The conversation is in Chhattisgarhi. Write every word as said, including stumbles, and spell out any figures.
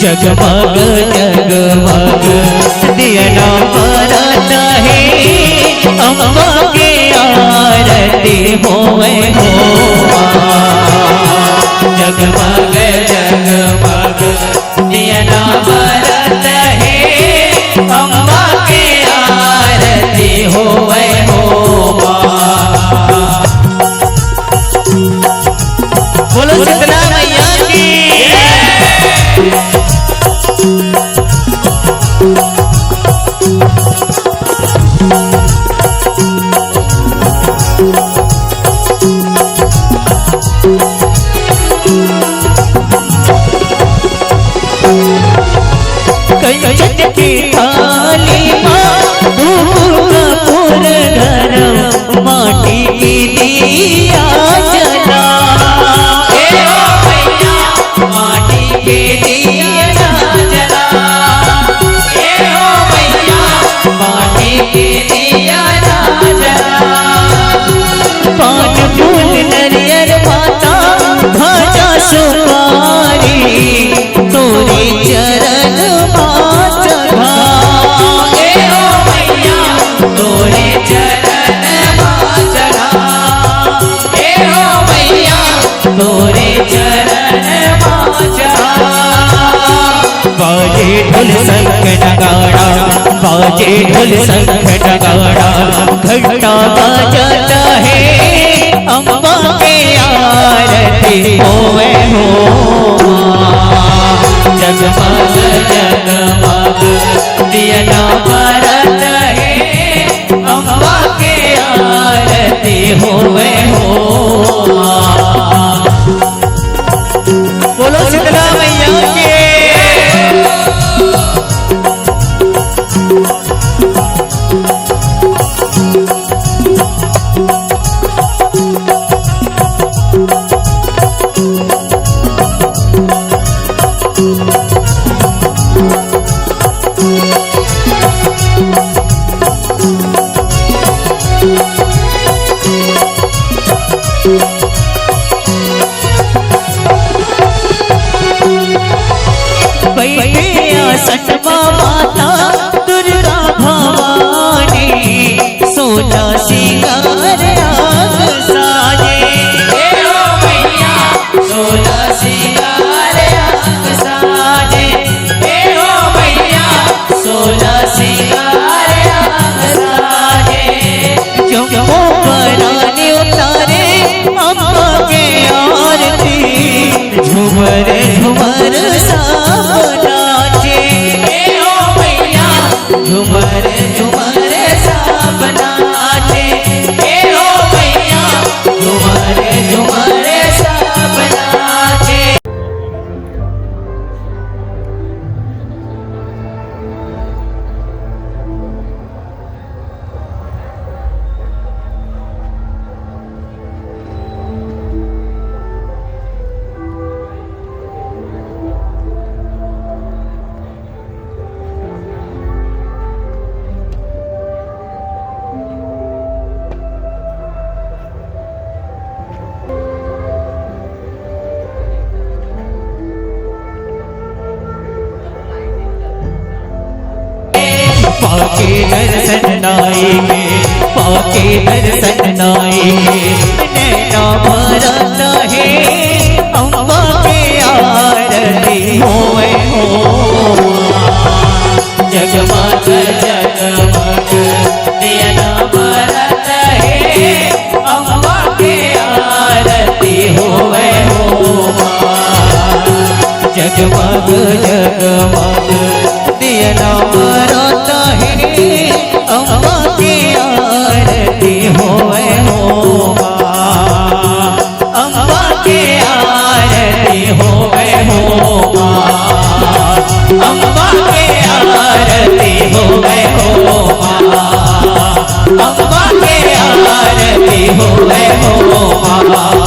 जगमग जगमग दिया ना बरत हे, अम्मा के आरती होवे हो माँ। जगमग जगमग दिया ना बरत हे, अम्मा के आरती होवे हो माँ। बोलो शीतला मैया की। कंचन की थाली माँ, धूप कपूर गरम, माटी की दिया जला। ए ओ भैया, माटी के दिया ना जला। ए ओ भैया, माटी के दिया ना जला। पान फूल नरियर माता, भाजा सुपारी, तोरे चरण मा चढ़ा। ए ओ भैया, तोरे चरण मा चढ़ा। ए ओ भैया, तोरे चरण मा चढ़ा। बाजे ढोल शंख नगाड़ा, बाजे ढोल शंख नगाड़ा, घंटा बाजत हे, अम्मा के आरती होवे हो माँ। जगमग जगमग दिया ना बरत हे, अम्मा के आरती होवे हो माँ। बोलो शीतला मैया के। बैठे आसन मा माता दुर्गा भवानी, सोला सिंगार आंग साजे। ए ओ भैया, सोला सिंगार आंग साजे। ए ओ भैया, सोला सिंगार आंग साजे। चंपो परानी उतारे अम्मा के आरती, झूमर झूमर सब नाचे। ए ओ भैया, झूमर झूमर सब नाचे। ए ओ भैया, झूमर झूमर सब नाचे। पाके दर्शन नाई के, पाके दर्शन नाई के, नैना भरत हे, अम्मा के आरती होए हो। जगमग जगमग दिया ना बरत हे, अम्मा के आरती होवे हो माँ। जगमग जगमग दिया ना बरत हे, अम्मा के आरती होवे हो माँ। अम्मा के आरती होवे हो माँ। अम्मा के आरती होवे हो माँ। अम्मा के आरती होवे हो माँ।